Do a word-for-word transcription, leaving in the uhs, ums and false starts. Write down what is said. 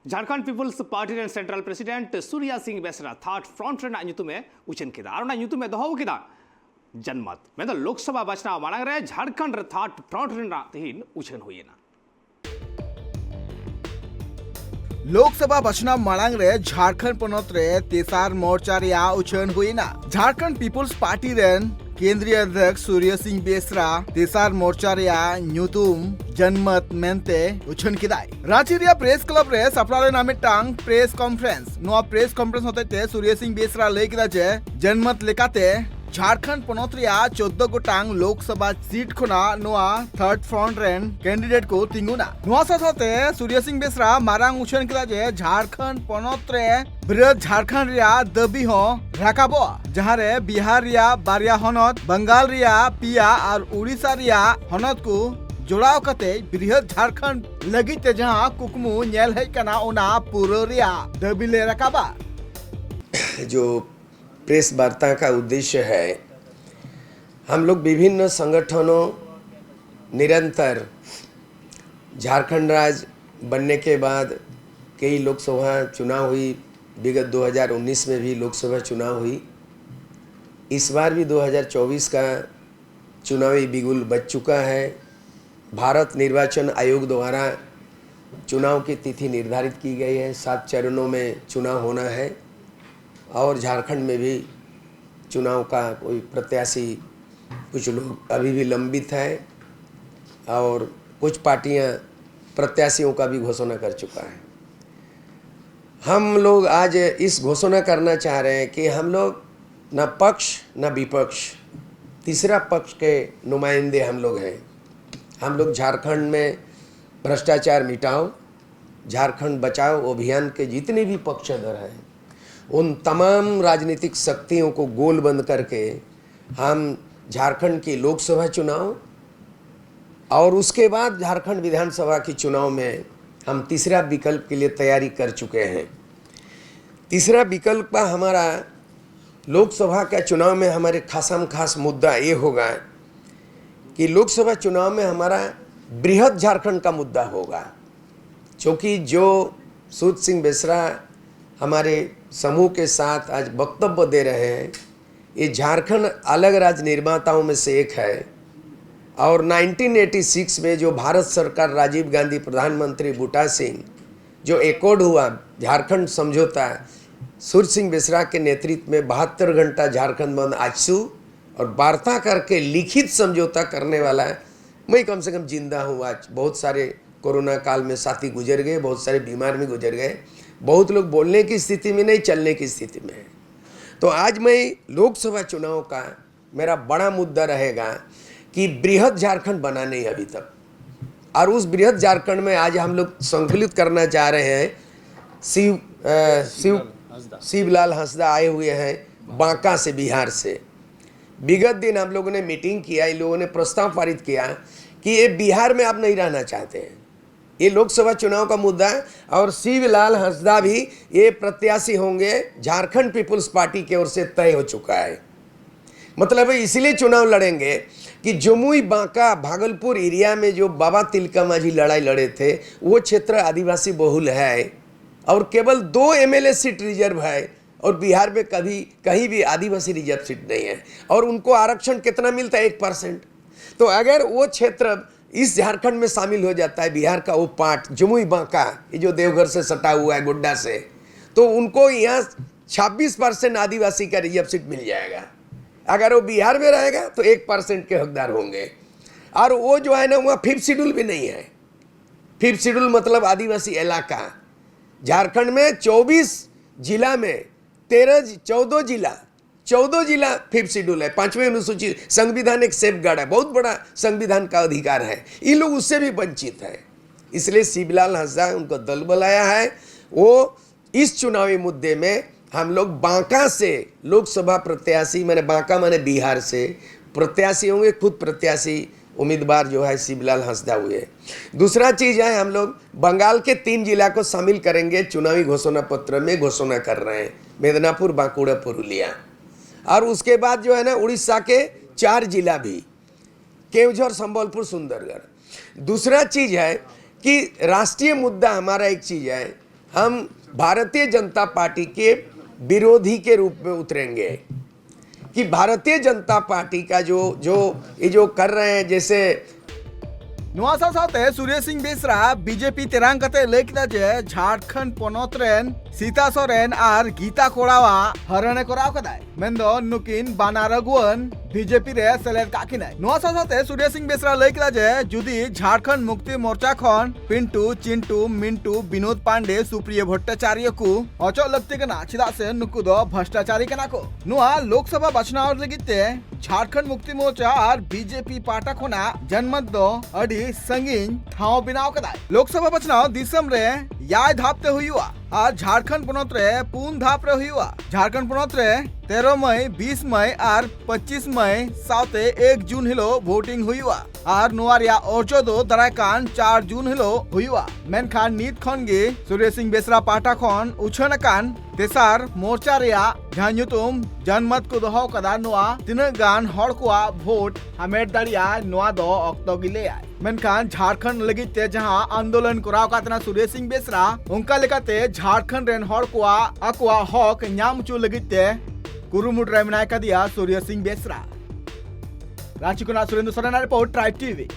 Jharkhand peoples party ᱨᱮᱱ central president Surya ᱥᱤᱝ ᱵᱮᱥᱨᱟ third front ᱨᱮᱱᱟᱜ ᱧᱩᱛᱩᱢᱮ ᱩᱪᱷᱟᱹᱱ ᱠᱮᱫᱟ ᱟᱨ ᱚᱱᱟ ᱧᱩᱛᱩᱢᱮ ᱫᱚᱦᱚ ᱠᱮᱫᱟ ᱡᱚᱱᱢᱚᱛ᱾ ᱢᱮᱱᱫᱚ ᱞᱳᱠᱥᱚᱵᱷᱟ ᱵᱟᱪᱷᱱᱟᱣ ᱢᱟᱲᱟᱝ ᱨᱮ ᱡᱷᱟᱲᱠᱷᱚᱸᱰ ᱨᱮ ᱛᱷᱟᱨᱰ ᱯᱷᱨᱚᱱᱴ ᱨᱮᱱᱟᱜ ᱛᱮᱦᱮᱧ ᱩᱪᱷᱟᱹᱱ ᱦᱩᱭᱮᱱᱟ᱾ ᱞᱳᱠᱥᱚᱵᱷᱟ ᱵᱟᱪᱷᱱᱟᱣ ᱢᱟᱲᱟᱝ ᱨᱮ ᱡᱷᱟᱲᱠᱷᱚᱸᱰ ᱯᱚᱱᱚᱛ ᱨᱮ ᱛᱮᱥᱟᱨ ᱢᱳᱨᱪᱟ ᱨᱮᱭᱟᱜ ᱩᱪᱷᱟᱹᱱ ᱦᱩᱭᱮᱱᱟ᱾ ᱡᱷᱟᱲᱠᱷᱚᱸᱰ ᱯᱤᱯᱚᱞᱥ ᱯᱟᱨᱴᱤ ᱨᱮᱱ ᱠᱮᱱᱫᱨᱤᱭᱚ ᱚᱫᱷᱭᱚᱠᱥ ᱥᱩᱨᱭᱚ ᱥᱤᱝ ᱵᱮᱥᱨᱟ ᱛᱮᱥᱟᱨ ᱢᱳᱨᱪᱟ ᱨᱮᱭᱟᱜ ᱧᱩᱛᱩᱢ ᱡᱚᱱᱢᱚᱛ ᱢᱮᱱᱛᱮ ᱩᱪᱷᱟᱹᱱ ᱠᱮᱫᱟᱭ᱾ ᱨᱟᱸᱪᱤ ᱨᱮᱭᱟᱜ ᱯᱨᱮᱥ ᱠᱞᱟᱵ ᱨᱮ ᱥᱟᱯᱲᱟᱣ ᱞᱮᱱᱟ ᱢᱤᱫᱴᱟᱝ ᱯᱨᱮᱥ ᱠᱚᱱᱯᱷᱟᱨᱮᱱᱥ᱾ ᱱᱚᱣᱟ ᱯᱨᱮᱥ ᱠᱚᱱᱯᱷᱟᱨᱮᱱᱥ ᱦᱚᱛᱮᱡ ᱛᱮ ᱥᱩᱨᱭᱚ ᱥᱤᱝ ᱵᱮᱥᱨᱟ ᱞᱟᱹᱭ ᱠᱮᱫᱟ ᱡᱮ ᱡᱚᱱᱢᱚᱛ ᱞᱮᱠᱟᱛᱮ ᱡᱷᱟᱲᱠᱷᱚᱸᱰ ᱯᱚᱱᱚᱛ ᱨᱮᱭᱟᱜ ᱪᱳᱫᱽᱫᱳ ᱜᱚᱴᱟᱝ ᱞᱳᱠᱥᱚᱵᱷᱟ ᱥᱤᱴ ᱠᱷᱚᱱᱟᱜ ᱱᱚᱣᱟ ᱛᱷᱟᱨᱰ ᱯᱷᱨᱚᱱᱴ ᱨᱮᱱ ᱠᱮᱱᱰᱤᱰᱮᱴ ᱠᱚ ᱛᱤᱸᱜᱩᱱᱟ᱾ ᱱᱚᱣᱟ ᱥᱟᱶ ᱥᱟᱶᱛᱮ ᱥᱩᱨᱭᱚ ᱥᱤᱝ ᱵᱮᱥᱨᱟ ᱢᱟᱨᱟᱝ ᱩᱪᱷᱟᱹᱱ ᱠᱮᱫᱟ ᱡᱮ ᱡᱷᱟᱲᱠᱷᱚᱸᱰ ᱯᱚᱱᱚᱛ ᱨᱮ ᱵᱨᱤᱦᱚᱫ ᱡᱷᱟᱲᱠᱷᱚᱸᱰ ᱨᱮᱭᱟᱜ ᱫᱟᱹᱵᱤ ᱦᱚᱸ ᱨᱟᱠᱟᱵᱚᱜᱼᱟ, ᱡᱟᱦᱟᱸ ᱨᱮ ᱵᱤᱦᱟᱨ ᱨᱮᱭᱟᱜ ᱵᱟᱨᱭᱟ ᱦᱚᱱᱚᱛ, ᱵᱟᱝᱜᱟᱞ ᱨᱮᱭᱟᱜ ᱯᱮᱭᱟ ᱟᱨ ᱩᱲᱤᱥᱥᱟ ᱨᱮᱭᱟᱜ ᱦᱚᱱᱚᱛ ᱠᱚ ᱡᱚᱲᱟᱣ ᱠᱟᱛᱮ ᱵᱨᱤᱦᱚᱫ ᱡᱷᱟᱲᱠᱷᱚᱸᱰ ᱞᱟᱹᱜᱤᱫ ᱛᱮ ᱡᱟᱦᱟᱸ ᱠᱩᱠᱢᱩ ᱧᱮᱞ ᱦᱮᱡ ᱠᱟᱱᱟ, ᱚᱱᱟ ᱯᱩᱨᱟᱹᱣ ᱨᱮᱭᱟᱜ ᱫᱟᱹᱵᱤ ᱞᱮ ᱨᱟᱠᱟᱵᱟ᱾ जो प्रेस वार्ता का उद्देश्य है, हम लोग विभिन्न संगठनों निरंतर झारखंड राज्य बनने के बाद कई लोकसभा चुनाव हुई, विगत दो हज़ार उन्नीस में भी लोकसभा चुनाव हुई। इस बार भी दो हज़ार चौबीस का चुनावी बिगुल बज चुका है। भारत निर्वाचन आयोग द्वारा चुनाव की तिथि निर्धारित की गई है। सात चरणों में चुनाव होना है और झारखंड में भी चुनाव का कोई प्रत्याशी, कुछ लोग अभी भी लंबित है और कुछ पार्टियां प्रत्याशियों का भी घोषणा कर चुका है। हम लोग आज इस घोषणा करना चाह रहे हैं कि हम लोग न पक्ष न विपक्ष, तीसरा पक्ष के नुमाइंदे हम लोग हैं। हम लोग झारखंड में भ्रष्टाचार मिटाओ, झारखंड बचाओ अभियान के जितने भी पक्षधर हैं, उन तमाम राजनीतिक शक्तियों को गोलबंद करके हम झारखंड की लोकसभा चुनाव और उसके बाद झारखंड विधानसभा के चुनाव में हम तीसरा विकल्प के लिए तैयारी कर चुके हैं। तीसरा विकल्प का हमारा लोकसभा का चुनाव में हमारे खासम खास मुद्दा ये होगा कि लोकसभा चुनाव में हमारा बृहद झारखंड का मुद्दा होगा, क्योंकि जो सूरज सिंह बेसरा हमारे समूह के साथ आज वक्तव्य दे रहे हैं। ये झारखंड अलग राज्य निर्माताओं में से एक है और नाइनटीन एटी सिक्स में जो भारत सरकार, राजीव गांधी प्रधानमंत्री, बूटा सिंह, जो एकॉर्ड हुआ, झारखंड समझौता, सूरज सिंह बेसरा के नेतृत्व में बहत्तर घंटा झारखंड बंद आजसू और वार्ता करके लिखित समझौता करने वाला है। मैं कम से कम जिंदा हूँ आज। बहुत सारे कोरोना काल में साथी गुजर गए, बहुत सारे बीमार में गुजर गए, बहुत लोग बोलने की स्थिति में नहीं, चलने की स्थिति में है। तो आज मैं लोकसभा चुनाव का मेरा बड़ा मुद्दा रहेगा कि बृहद झारखंड बना नहीं अभी तक, और उस बृहद झारखंड में आज हम लोग संकलित करना चाह रहे हैं। शिव अ, शिव शिवलाल हंसदा। शिवलाल हंसदा आए हुए हैं बांका से, बिहार से। विगत दिन हम लोगों ने मीटिंग किया, इन लोगों ने प्रस्ताव पारित किया कि ये बिहार में आप नहीं रहना चाहते हैं। ये लोकसभा चुनाव का मुद्दा है और शिवलाल हंसदा भी ये प्रत्याशी होंगे, झारखंड पीपुल्स पार्टी की ओर से तय हो चुका है। मतलब है, इसीलिए चुनाव लड़ेंगे कि जमुई बांका भागलपुर एरिया में जो बाबा तिलका मांझी लड़ाई लड़े थे, वो क्षेत्र आदिवासी बहुल है और केवल दो एमएलए सीट रिजर्व है और बिहार में कभी कहीं भी आदिवासी रिजर्व सीट नहीं है। और उनको आरक्षण कितना मिलता है? एक परसेंट। तो अगर वो क्षेत्र इस झारखंड में शामिल हो जाता है, बिहार का वो पार्ट जमुई बांका, ये जो देवघर से सटा हुआ है, गोड्डा से, तो उनको यहाँ छब्बीस परसेंट आदिवासी का रिजर्व सीट मिल जाएगा। अगर वो बिहार में रहेगा तो एक परसेंट के हकदार होंगे। और वो जो है ना, वहाँ फिफ्थ शेड्यूल भी नहीं है। फिफ्थ शेड्यूल मतलब आदिवासी इलाका। झारखंड में चौबीस जिला में तेरह जि- चौदह जिला, चौदह जिला फिफ्थ शेड्यूल है, पांचवें अनुसूची। संविधान एक सेफगार्ड है, बहुत बड़ा संविधान का अधिकार है, ये लोग उससे भी वंचित है। इसलिए शिवलाल हंसदा उनको दल बुलाया है। वो इस चुनावी मुद्दे में हम लोग बांका से लोकसभा प्रत्याशी, माने बांका माने बिहार से प्रत्याशी होंगे, खुद प्रत्याशी उम्मीदवार जो है शिवलाल हंसदा हुए। दूसरा चीज है, हम लोग बंगाल के तीन जिला को शामिल करेंगे, चुनावी घोषणा पत्र में घोषणा कर रहे हैं, मेदिनीपुर, बांकुड़ा, पुरुलिया। और उसके बाद जो है ना, उड़ीसा के चार जिला भी, केवझर, संबलपुर, सुंदरगढ़। दूसरा चीज है कि राष्ट्रीय मुद्दा हमारा एक चीज है, हम भारतीय जनता पार्टी के विरोधी के रूप में उतरेंगे कि भारतीय जनता पार्टी का जो जो ये जो कर रहे हैं, जैसे ᱱᱚᱣᱟ ᱥᱟᱶ ᱥᱟᱶᱛᱮ ᱥᱩᱨᱭᱚ ᱥᱤᱝ ᱵᱮᱥᱨᱟ ᱵᱤᱡᱮᱯᱤ ᱛᱮᱨᱟᱝ ᱠᱟᱛᱮ ᱞᱟᱹᱭ ᱠᱮᱫᱟ ᱡᱮ ᱡᱷᱟᱲᱠᱷᱚᱸᱰ ᱯᱚᱱᱚᱛ ᱨᱮᱱ ᱥᱤᱛᱟ ᱥᱚᱨᱮᱱ ᱟᱨ ᱜᱤᱛᱟ ᱠᱚᱲᱟᱣᱟᱜ ᱦᱚᱨᱚᱱᱮ ᱠᱚᱨᱟᱣ ᱠᱟᱫᱟᱭ᱾ ᱢᱮᱱᱫᱚ ᱱᱩᱠᱤᱱ ᱵᱟᱱᱟᱨ ᱟᱹᱜᱩᱣᱟᱹᱱ ᱵᱤᱡᱮᱯᱤ ᱨᱮ ᱥᱮᱞᱮᱫ ᱠᱟᱜ ᱠᱤᱱᱟᱭ᱾ ᱱᱚᱣᱟ ᱥᱟᱶ ᱥᱟᱶᱛᱮ ᱥᱩᱨᱭᱚ ᱥᱤᱝ ᱵᱮᱥᱨᱟ ᱞᱟᱹᱭ ᱠᱮᱫᱟ ᱡᱮ ᱡᱩᱫᱤ ᱡᱷᱟᱲᱠᱷᱚᱸᱰ ᱢᱩᱠᱛᱤ ᱢᱳᱨᱪᱟ ᱠᱷᱚᱱ ᱯᱤᱱᱴᱩ, ᱪᱤᱱᱴᱩ, ᱢᱤᱱᱴᱩ, ᱵᱤᱱᱳᱫ ᱯᱟᱱᱰᱮ, ᱥᱩᱯᱨᱤᱭᱟ ᱵᱷᱚᱴᱴᱟᱪᱟᱨᱭᱚ ᱠᱚ ᱚᱪᱚᱜ ᱞᱟᱹᱠᱛᱤ ᱠᱟᱱᱟ, ᱪᱮᱫᱟᱜ ᱥᱮ ᱱᱩᱠᱩ ᱫᱚ ᱵᱷᱨᱚᱥᱴᱟᱪᱟᱨᱤ ᱠᱟᱱᱟ ᱠᱚ᱾ ᱱᱚᱣᱟ ᱞᱳᱠᱥᱚᱵᱷᱟ ᱵᱟᱪᱷᱱᱟᱣ ᱞᱟᱹᱜᱤᱫ ᱛᱮ ᱡᱷᱟᱲᱠᱷᱚᱸᱰ ᱢᱩᱠᱛᱤ ᱢᱳᱨᱪᱟ ᱟᱨ ᱵᱤᱡᱮᱯᱤ ᱯᱟᱦᱴᱟ ᱠᱷᱚᱱᱟᱜ ᱡᱚᱱᱢᱚᱛ ᱫᱚ ᱟᱹᱰᱤ ᱥᱟᱺᱜᱤᱧ ᱴᱷᱟᱶ ᱵᱮᱱᱟᱣ ᱠᱟᱫᱟᱭ᱾ ᱞᱳᱠᱥᱚᱵᱷᱟ ᱵᱟᱪᱷᱱᱟᱣ ᱫᱤᱥᱚᱢ ᱨᱮ ᱮᱭᱟᱭ ᱫᱷᱟᱯ ᱛᱮ ᱦᱩᱭᱩᱜᱼᱟ ᱟᱨ ᱡᱷᱟᱲᱠᱷᱚᱸᱰ ᱯᱚᱱᱚᱛ ᱨᱮ ᱯᱩᱱ ᱫᱷᱟᱯ ᱨᱮ ᱦᱩᱭᱩᱜᱼᱟ᱾ ᱡᱷᱟᱲᱠᱷᱚᱸᱰ ᱯᱚᱱᱚᱛ ᱨᱮ ᱛᱮᱨᱚ ᱢᱟᱹᱭ, ᱵᱤᱥ ᱢᱟᱹᱭ ᱟᱨ ᱯᱚᱸᱪᱤᱥ ᱢᱟᱹᱭ ᱥᱟᱶᱛᱮ ᱮᱠ ᱡᱩᱱ ᱦᱤᱞᱳᱜ ᱵᱷᱳᱴᱤᱝ ᱦᱩᱭᱩᱜᱼᱟ ᱟᱨ ᱱᱚᱣᱟ ᱨᱮᱭᱟᱜ ᱚᱨᱡᱚ ᱫᱚ ᱫᱟᱨᱟᱭ ᱠᱟᱱ ᱪᱟᱨ ᱡᱩᱱ ᱦᱤᱞᱳᱜ ᱦᱩᱭᱩᱜᱼᱟ᱾ ᱢᱮᱱᱠᱷᱟᱱ ᱱᱤᱛ ᱠᱷᱚᱱ ᱜᱮ ᱥᱩᱨᱭᱚ ᱥᱤᱝ ᱵᱮᱥᱨᱟ ᱯᱟᱦᱴᱟ ᱠᱷᱚᱱ ᱩᱪᱷᱟᱹᱱ ᱟᱠᱟᱱ ᱛᱮᱥᱟᱨ ᱢᱳᱨᱪᱟ ᱨᱮᱭᱟᱜ ᱡᱟᱦᱟᱸ ᱧᱩᱛᱩᱢ ᱡᱚᱱᱢᱚᱛ ᱠᱚ ᱫᱚᱦᱚ ᱠᱟᱫᱟ, ᱱᱚᱣᱟ ᱛᱤᱱᱟᱹᱜ ᱜᱟᱱ ᱦᱚᱲ ᱠᱚᱣᱟᱜ ᱵᱷᱳᱴ ᱦᱟᱢᱮᱴ ᱫᱟᱲᱮᱭᱟᱜᱼᱟ, ᱱᱚᱣᱟ ᱫᱚ ᱚᱠᱛᱚ ᱜᱮ ᱞᱟᱹᱭᱟᱭ᱾ ᱢᱮᱱᱠᱷᱟᱱ ᱡᱷᱟᱲᱠᱷᱚᱸᱰ ᱞᱟᱹᱜᱤᱫ ᱛᱮ ᱡᱟᱦᱟᱸ ᱟᱱᱫᱳᱞᱚᱱ ᱠᱚᱨᱟᱣ ᱟᱠᱟᱫ ᱛᱟᱦᱮᱱᱟ ᱥᱩᱨᱭᱚ ᱥᱤᱝ ᱵᱮᱥᱨᱟ, ᱚᱱᱠᱟ ᱞᱮᱠᱟᱛᱮ ᱡᱷᱟᱲᱠᱷᱚᱸᱰ ᱨᱮᱱ ᱦᱚᱲ ᱠᱚᱣᱟᱜ ᱟᱠᱚᱣᱟᱜ ᱦᱚᱠ ᱧᱟᱢ ᱦᱚᱪᱚ ᱞᱟᱹᱜᱤᱫ ᱛᱮ ᱠᱩᱨᱩᱢᱩᱴᱩ ᱨᱮ ᱢᱮᱱᱟᱭ ᱠᱟᱫᱮᱭᱟ ᱥᱩᱨᱭᱚ ᱥᱤᱝ ᱵᱮᱥᱨᱟ᱾ ᱨᱟᱸᱪᱤ ᱠᱷᱚᱱᱟᱜ ᱥᱩᱨᱮᱱᱫᱨᱚ ᱥᱚᱨᱮᱱᱟᱜ ᱨᱤᱯᱳᱨᱴ, ᱴᱨᱟᱭᱤᱵᱽ ᱴᱤᱵᱷᱤ᱾